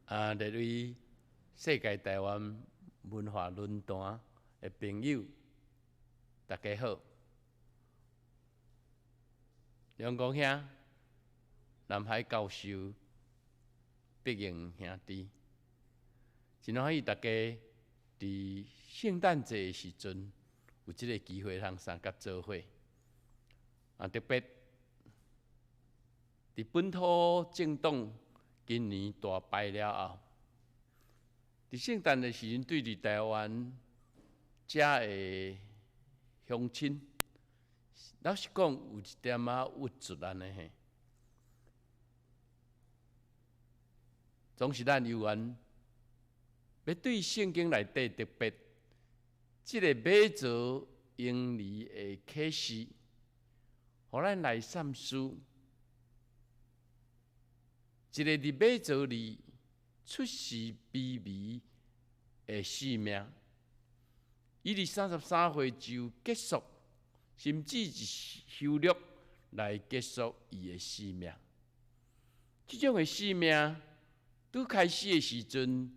啊，列位世界台灣文化論壇的朋友，大家好。梁公兄、南海教授、碧榮兄弟，真歡喜大家佇聖誕節的時陣有這个機會通相佮做伙。啊，特別佇本土政黨今年大敗了後，佇聖誕的時陣，對佇台灣遮的鄉親，老實講有一點仔鬱卒按呢嘿。總是咱有緣欲對聖經內底特別這个馬槽嬰兒的啟示，予咱來三思。一个佇馬槽裡出世卑微的生命，伊佇33歲就結束，甚至是羞辱來結束伊的生命。這種的生命，拄開始的時陣，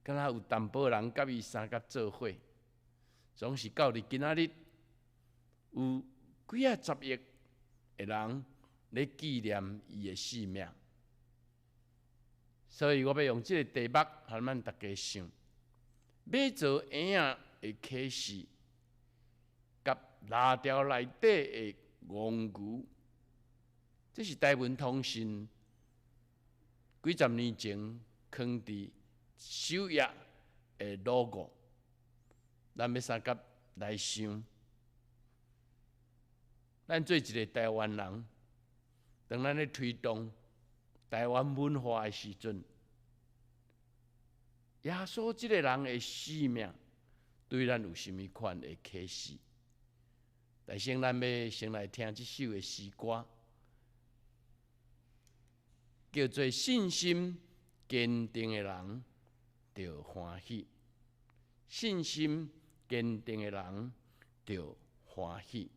敢若有淡薄人佮伊相佮做伙，總是到佇今仔日，有幾仔十億的人咧紀念伊的生命。所以我欲用這个題目，予咱大家想：馬槽嬰仔的啟示，佮蜊條內底的戇牛，這是台文通訊幾十年前囥佇首頁的 logo。咱欲相佮來想，咱做一个台灣人，當咱咧推動台灣文化的時陣，耶穌這个人的生命對咱有啥物款的啟示？但先咱欲先來聽這首的詩歌，叫做《信心堅定的人著歡喜》，信心堅定的人著歡喜。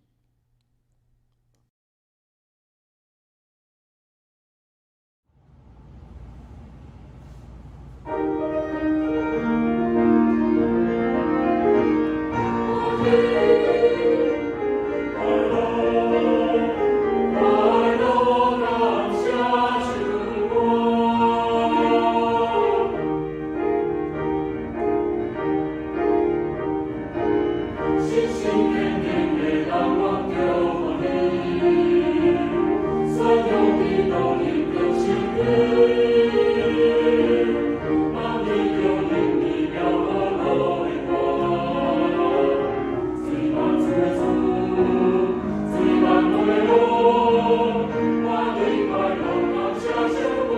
信心堅定的人攏著歡喜，所有的努力著成功，望你著用奇妙可樂的歌，水萬之主，水萬快樂，歡喜快樂感謝上主，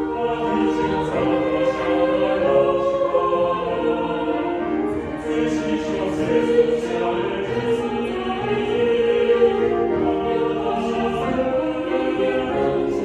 歡喜唱歌聲來樂是歌，這是上世主寫的日子，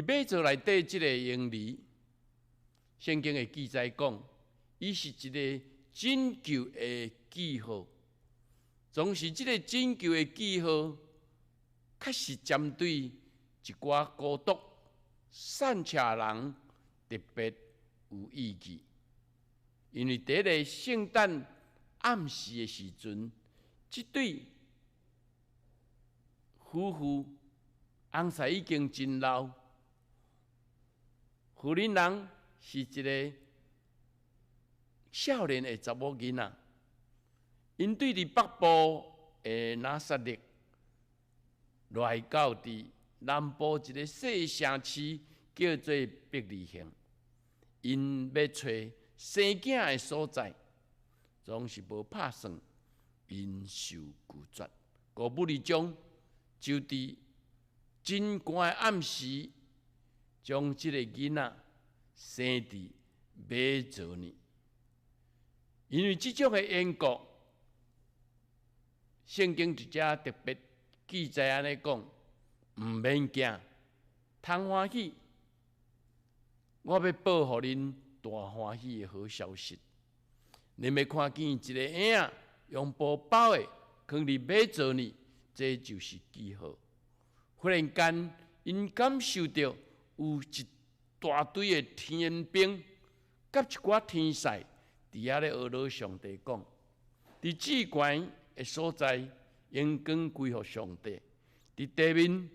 馬槽內底這個嬰兒，聖經的記載講，伊是一個拯救的記號。總是這個拯救的記號，確實針對一寡孤獨、散赤人特別有意義。因為佇個聖誕暗時的時陣，這對夫婦翁婿已經真老，婦人人是一個少年的查某囡仔，𪜶對佇北部的拿撒勒來到佇南部一個細城市叫做伯利恆，𪜶欲揣生囝的所在，總是無拍算，𪜶受拒絕。高布利將就佇真寒的暗時，將這個囡仔生佇馬槽裡。因為這種的緣故，聖經佇遮特別記載按呢講，毋免驚，通歡喜。我欲報予恁大歡喜的好消息。恁欲看見一個嬰仔用布包的，囥佇馬槽裡，這就是記號。忽然間，𪜶感受著有一大隊的天兵，佮一寡天使佇遐咧呵咾上帝講，佇至懸的所在，榮光歸予上帝；佇地面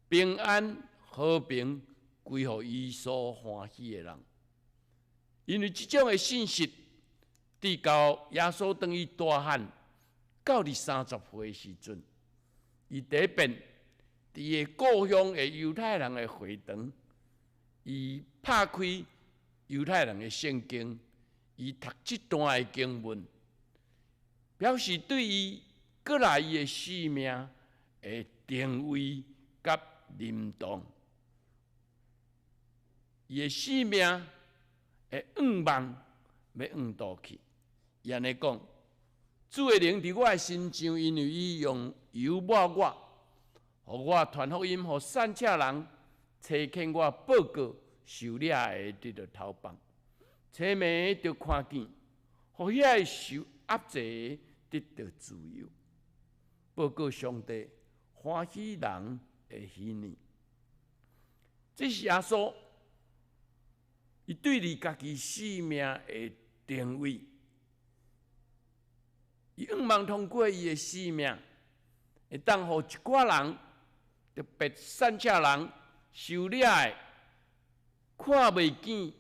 平安和平歸予伊所歡喜的人。因為這種的信息，直到耶穌當伊大漢到佇30歲時陣，伊第一遍佇伊故鄉的猶太人的會堂，伊拍開猶太人的聖經，伊讀這段的經文，表示對伊閣來伊的使命的定位佮認同。伊的使命的願望欲往佗去？伊按呢講：主的靈佇我的身上，因為伊用油抹我，予我傳福音，予散赤人，差遣我報告受掠的得著投放，青盲的得看見，予遐個受壓制的得著自由，報告上帝歡喜人的喜年。這是耶穌伊對伊家己使命的定位，伊向望通過伊的使命，會當予一寡人，特別散赤人、受掠的、看袂見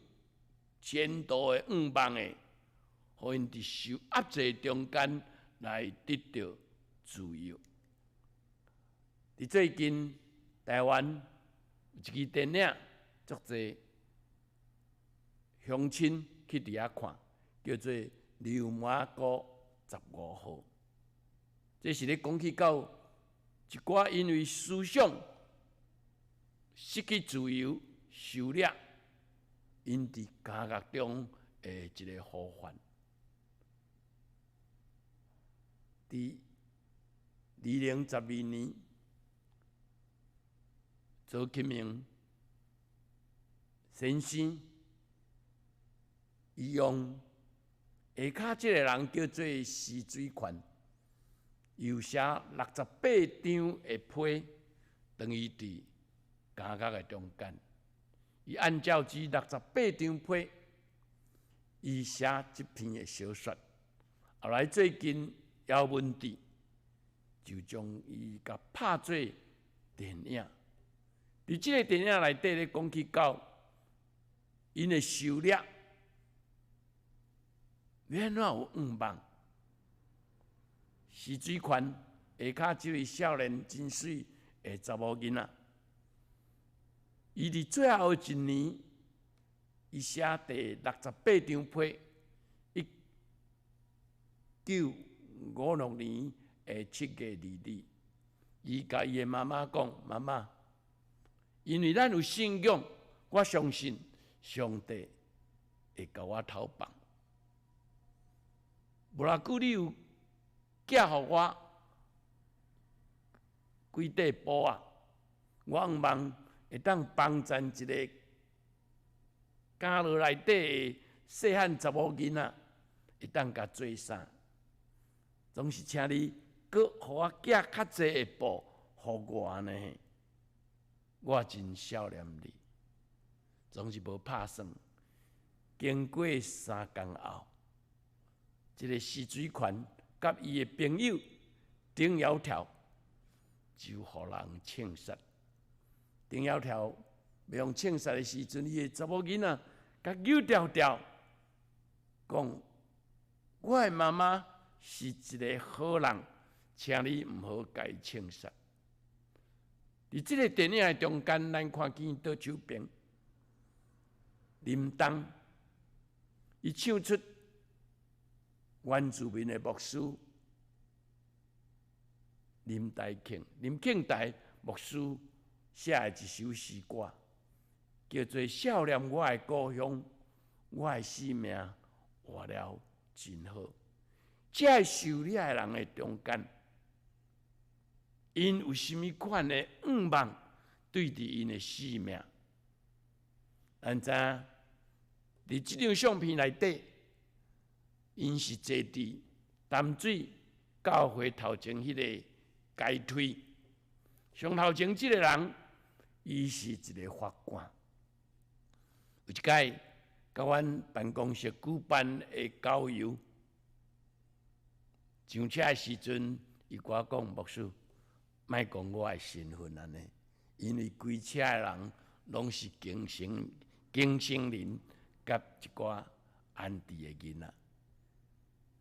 前途的願望的，予𪜶佇受壓制中間來得著自由。佇最近，台灣有一支電影，足濟鄉親去佇遐看，叫做《流麻溝十五號》。這是咧講起到一寡因為思想失去自由、受掠，𪜶佇監獄中的一個呼喚。佇2012年，卓啟明先生，伊用下跤這個人叫做施水權，有寫68張的批，當伊佇監獄的中間，伊按照這六十八張批，伊寫這篇的小說。後來最近姚文智就將伊共拍做電影。佇這个電影內底咧講起到𪜶的受掠，欲按怎有願望？施水權下跤這位少年真媠的查某囡仔，伊佇最後一年，伊寫第六十八張批，1956年的7月2日，伊共伊的媽媽講：媽媽，因為咱有信仰，我相信上帝會共我投放。無偌久，你有寄予我幾塊布仔，我向望會當幫贊一个監牢內底的細漢查某囡仔，會當共做衫？總是請你閣予我寄較濟的布予我呢？我真數念你，總是無拍算。經過3工後，這个施水權佮伊的朋友丁窈窕就予人槍殺。丁窈窕欲予槍殺的時陣，伊的查某囡仔共揪牢牢，講：我的媽媽是一个好人，請你毋好共伊槍殺。佇這个電影的中間，咱看見左手邊林東，伊唱出原住民的牧師林台慶、林慶台牧師寫的一首詩歌，叫做《數念我的故鄉，我的生命活了真好》。這个受掠的人的中間，𪜶有啥物款的願望對佇𪜶的生命？咱知影，佇這張相片內底，𪜶是坐佇淡水教會頭前彼个階梯。上頭前這个人，伊是一个法官。有一擺，佮阮辦公室舉辦的郊遊，上車的時陣，伊共我講：牧師，莫講我的身份按呢，因為規車的人攏是更生、更生人佮一寡安置的囡仔，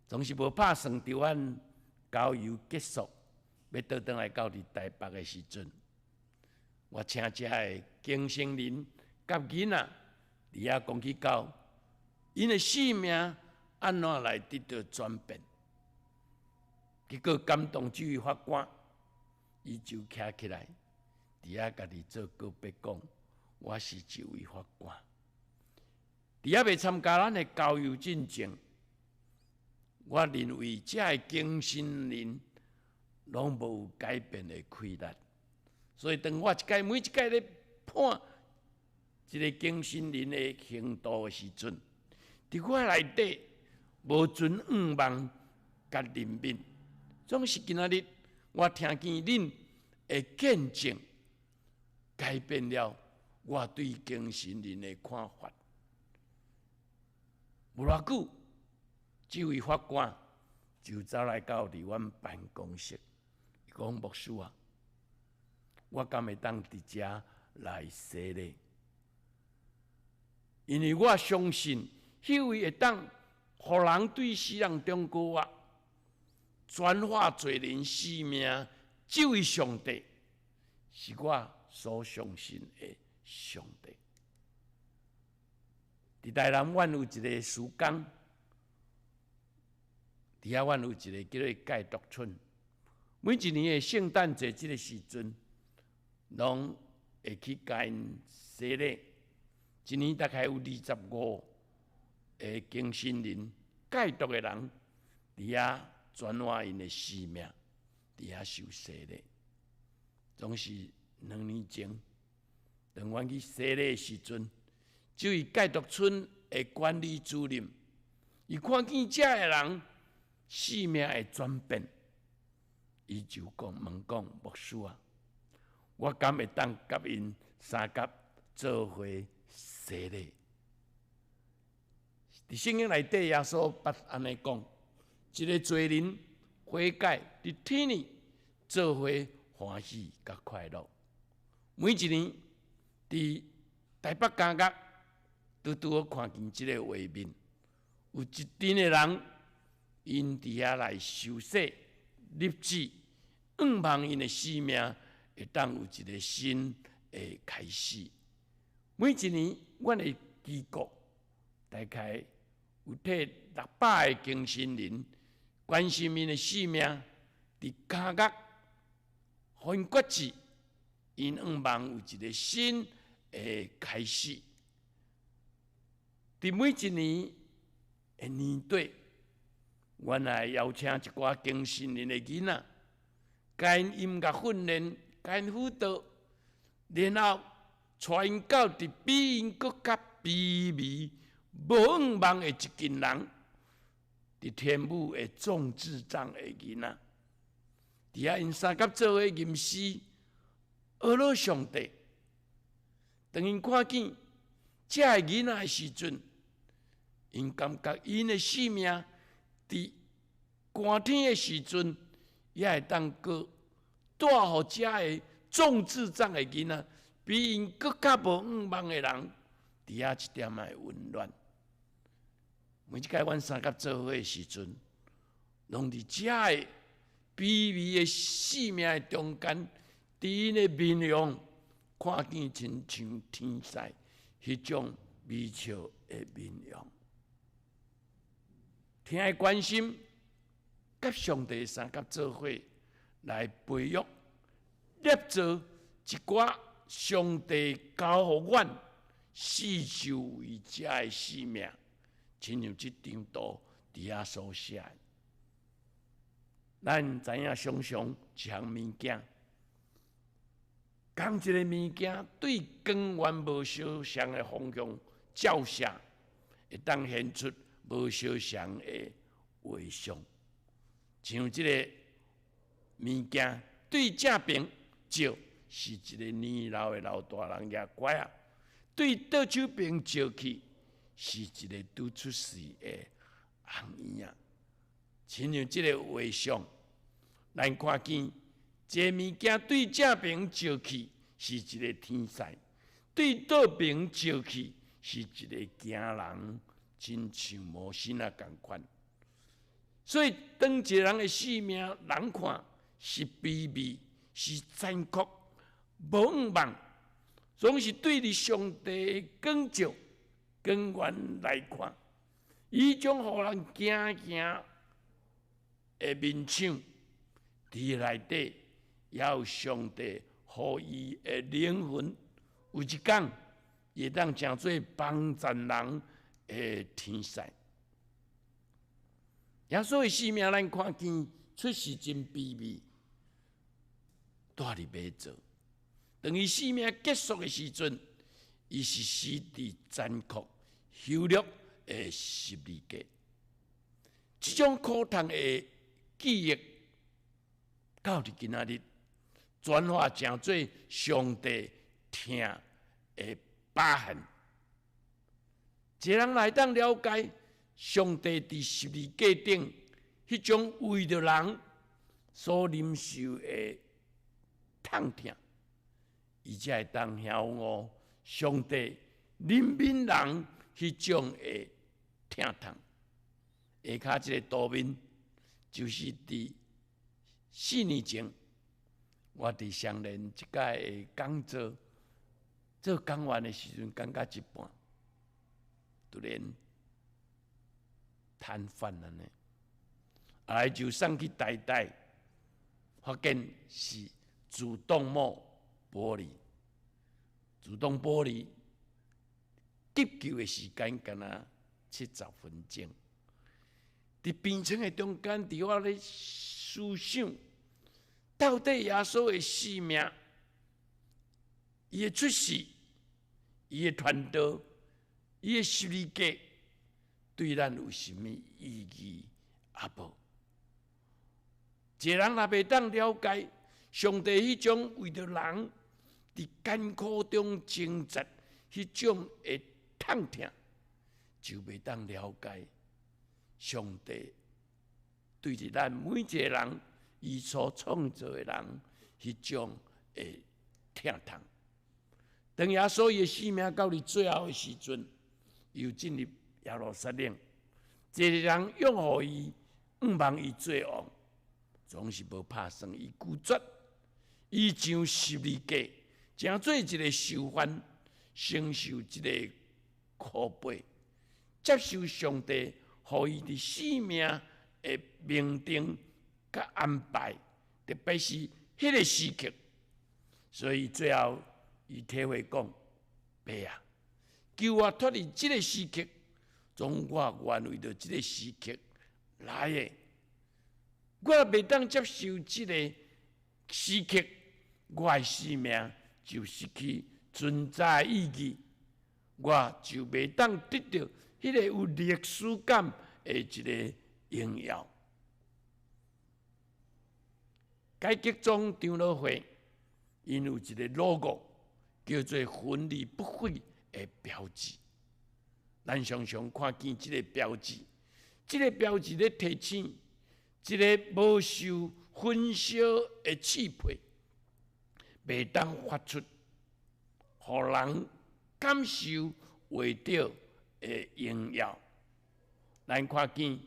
總是無拍算。佇阮郊遊結束，欲倒轉來到佇台北的時陣，我請遮的更生人佮囡仔佇遐講起到，𪜶的生命按怎來得到轉變？結果感動這位法官，伊就徛起來，佇遐家己做告白講：我是一位法官。佇猶未參加咱的郊遊進前，我認為遮的更生人攏無改變的氣力，所以當我一擺每一擺咧判這个更生人的刑度的時陣，佇我內底無存願望佮憐憫，總是今仔日我聽見恁的見證，改變了我對更生人的看法。無偌久，這位法官就走來到佇阮辦公室，伊講：牧師啊，我敢會當佇遮來洗禮？因為我相信，彼位會當予人對死人中過活，轉化罪人生命，這位上帝，是我所相信的上帝。佇台南，阮有一个事工，佇遐阮有一个叫做戒毒村。每一年的聖誕節這个時陣，攏會去共𪜶洗禮。一年大概有25個更生人戒毒的人，佇遐轉化𪜶的生命，佇遐受洗禮。總是2年前，當阮去洗禮的時陣，這位戒毒村的管理主任，伊看見遮的人生命的轉變，伊就講問講牧師啊，我敢會當佮𪜶相佮做伙洗禮？佇聖經內底，耶穌捌按呢講：一个罪人悔改，佇天裡做伙歡喜佮快樂。每一年佇台北監獄，拄拄好看見這个畫面，有一陣的人，𪜶佇遐來受洗、立志，向望𪜶的生命會當有一个新的開始。每一年，阮的機構大概有替600個更生人關心𪜶的性命，佇監獄，予𪜶決志，𪜶向望有一个新的開始。佇每一年的年底，阮來邀請一寡更生人的囡仔，共𪜶音樂訓練，共𪜶輔導，然後帶𪜶到佇比𪜶閣較卑微、無向望的一群人，佇天母的眾智障的囡仔，佇遐𪜶相佮做伙吟詩，呵咾上帝。當𪜶看見這个囡仔的時陣，𪜶感覺𪜶的性命佇寒天的時陣，也會當閣帶予這个眾智障的囡仔，比𪜶閣較無向望的人，佇遐一點仔的溫暖。每一擺阮相佮做伙的時陣，攏佇這个卑微的性命的中間，佇𪜶的面容看見親像天使彼種微笑的面容，疼的關心，佮上帝相佮做伙來培育、捏造一寡上帝交予阮四周圍遮的生命，親像這張圖佇遐所寫的。咱知影常常一項物件，仝一个物件對光源無相仝的方向照射，會當現出無相仝的畫像。像這个物件對正爿照是一個年老的老大人舉拐仔，對倒手爿照去是一个拄出世的紅嬰仔。親像這个畫像，咱看見這个物件對正爿照去是一个天使，對倒爿照去是一个驚人，親像魔神仔仝款。所以，當一个人的性命，人看是卑微，是殘酷、無向望，總是對著上帝的光照、光源來看，伊種予人驚驚的面相，佇內底也有上帝予伊的靈魂，有一天會當成做幫贊人的天使。耶穌的生命，咱看見出世真卑微，蹛佇馬槽。當伊生命結束的時陣，伊是死佇殘酷、羞辱的十字架。這種苦痛的記憶，到佇今仔日轉化成做上帝疼的疤痕。一個人來當了解上帝佇十字架頂彼種為著人所忍受的痛疼，伊才會當曉悟上帝憐憫人彼種的疼痛。下跤這个圖面就是佇4年前，我佇雙連這擺的講座做講員的時陣，講到一半，突然癱瘓按呢，後來就送去台大，發現是主動脈剝離，主動剝離急救的時間敢若70分鐘。佇病床的中間，佇我咧思想，到底耶穌的生命，伊的出世，伊的傳道，伊的十字架，對咱有啥物意義抑無？一個人若袂當了解上帝彼種為著人佇艱苦中掙扎彼種的痛疼，就袂當了解上帝對著咱每一個人，伊所創造的人，彼種的疼痛。當耶穌伊的生命到佇最後的時陣，又進入耶路撒冷，一個人擁護伊，向望伊做王，總是無拍算，伊拒絕，伊上十字架，成做一个囚犯，承受這个苦悲，接受上帝予伊佇生命的命定佮安排，特別是彼个時刻，所以最後伊體會講：爸啊，求我脫離這个時刻，總我願為著這个時刻來的，我若袂當接受這个時刻，我的生命就失去存在意義，我就袂當得著彼个有歷史感的一个榮耀。改革宗長老會，𪜶有一个 logo，叫做魂離不廢的標誌。咱常常看見這个標誌，這个標誌咧提醒，這个無受焚燒的刺皮，袂當發出，予人感受袂著的榮耀。咱看見一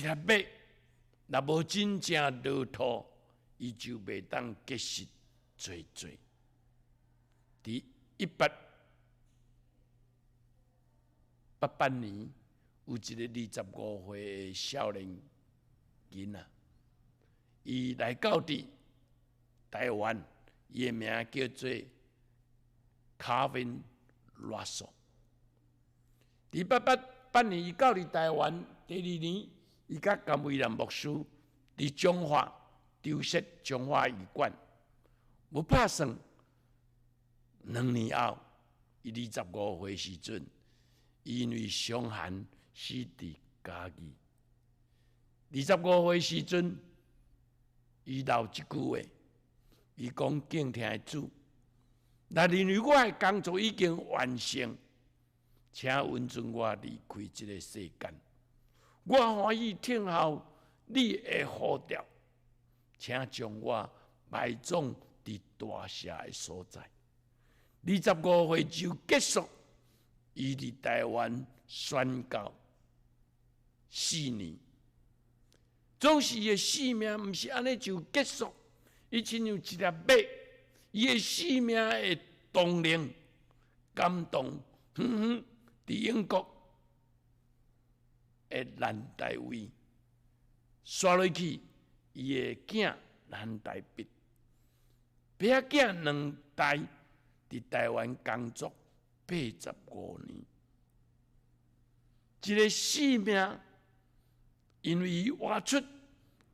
粒麥，若無真正落土，伊就袂當結實濟濟。佇1888年，有一个25歲的少年囡仔，伊來到佇台灣，伊的名叫做卡文羅素。佇888年，伊到佇台灣，第二年，伊佮甘維南牧師佇彰化籌設彰化醫館，無拍算2年後，伊25歲時陣，因為傷寒死佇嘉義。25歲時陣，伊留這句話，伊講敬聽的主，若認為我的工作已經完成，請允准我離開這个世間。我歡喜聽候你的呼召，請將我埋葬佇大赦的所在。25歲就結束，伊佇台灣宣教4年，總是伊的生命毋是按呢就結束，伊親像一粒麥，伊的生命的動能感動，遠遠佇英國的蘭大衛，煞落去，伊的囝蘭大筆，爸仔囝兩代佇台灣工作85年，這个生命因為伊活出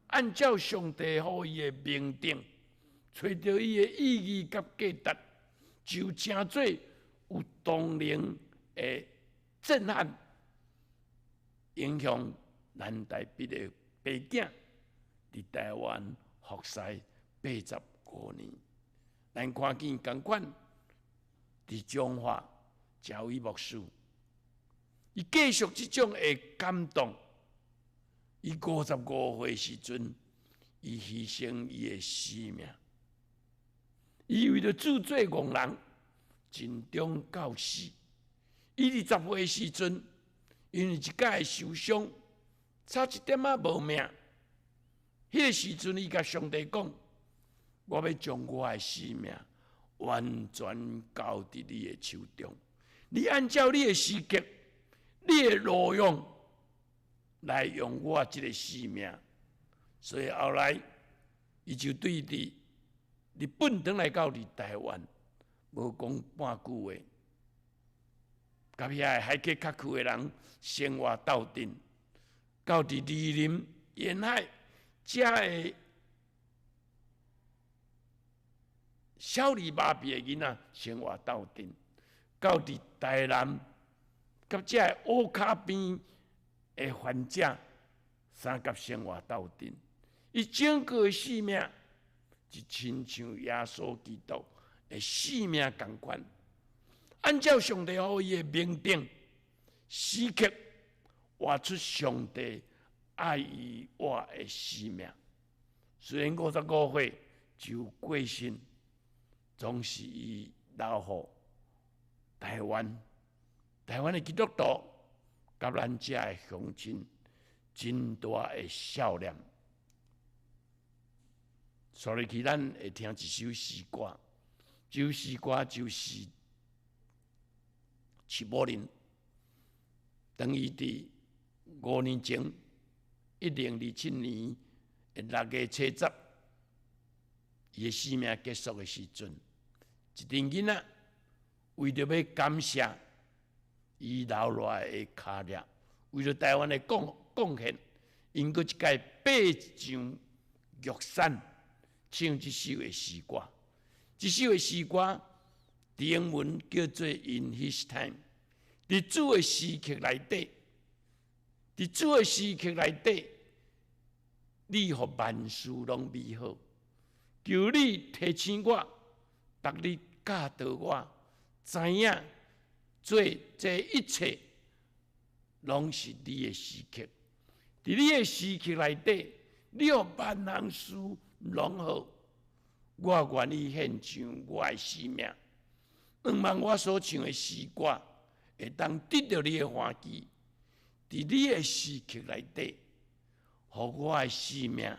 按照上帝予伊的命定，揣著伊的意義佮價值，就成做有動能的震撼，影響咱台北的爸囝佇台灣服侍85年。咱看見仝款佇彰化趙偉牧師，伊繼續這種的感動。伊55歲時陣，伊犧牲伊的生命，伊為著主做戇人，盡忠到死。伊20歲時陣，因為一擺受傷，差一點仔無命。彼个時陣，伊共上帝講：我欲將我的生命完全交佇你的手中。你按照你的時刻、你的路用來用我這个生命。所以後來，伊就對佇日本轉來到佇台灣，無講半句話，佮遐个海客較區的人生活鬥陣，到佇二林沿海，遮个小兒麻痹的囡仔生活鬥陣，到佇台南，佮遮个烏跤病的患者相佮生活鬥陣，伊整個的生命就親像耶穌基督的生命仝款，按照上帝予伊的命定，時刻活出上帝愛伊活的生命。雖然55歲就過身，總是伊留予台灣、台灣的基督徒，佮咱遮的鄉親真大的笑臉。所以，咱會聽一首詩歌，這首詩歌就是齊柏林，當伊佇5年前，1027年的6月7日，伊的生命結束的時陣，一陣囡仔為著欲感謝伊留落來的跤跡，為著台灣的貢獻，𪜶閣一擺爬上玉山，唱這首的詩歌。這首的詩歌，英文叫做《In His Time》，佇主的時刻內底，佇主的時刻內底，你予萬事攏美好。求你提醒我，逐日教導我，知影做這一切攏是你的時刻。佇你的時刻內底，你予萬項事攏好。我願意獻上我的生命，向望我所唱的詩歌會當得著你的歡喜。佇你的時刻內底，予我的生命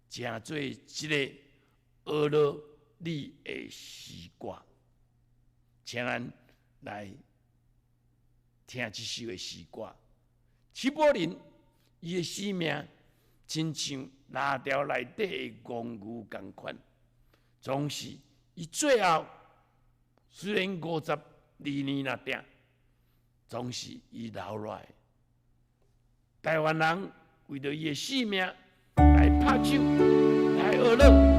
成做一个學樂你的詩歌。請咱來聽這首的詩歌。齊柏林伊的生命親像拉條內底的戇牛仝款，總是伊最後雖然52年若定，總是伊留落來。台灣人為著伊的性命來拍手，來學樂。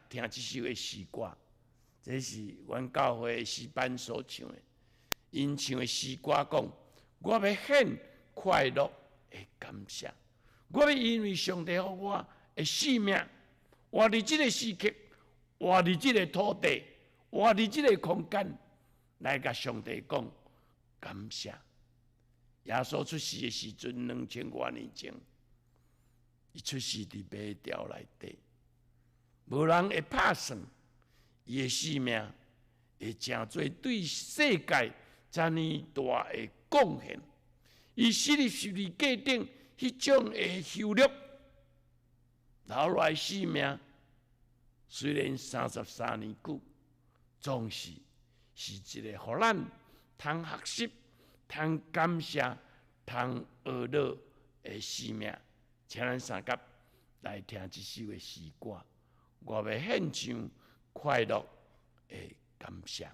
聽這首的詩歌，這是阮教會的詩班所唱的。𪜶唱的詩歌講：我欲獻快樂的感謝，我欲因為上帝予我的性命，活佇這个時刻，活佇這个土地，活佇這个空間，來共上帝講感謝。耶穌出世的時陣，2000外年前，伊出世佇馬槽內底。無人會拍算，伊的生命會成做對世界遮爾大的貢獻。伊死佇十字架頂，彼種的羞辱，留落來性命，雖然33年久，總是是一個予咱通學習、通感謝、通學樂的生命。請咱相佮來聽這首的詩歌，我欲獻上快樂的感謝。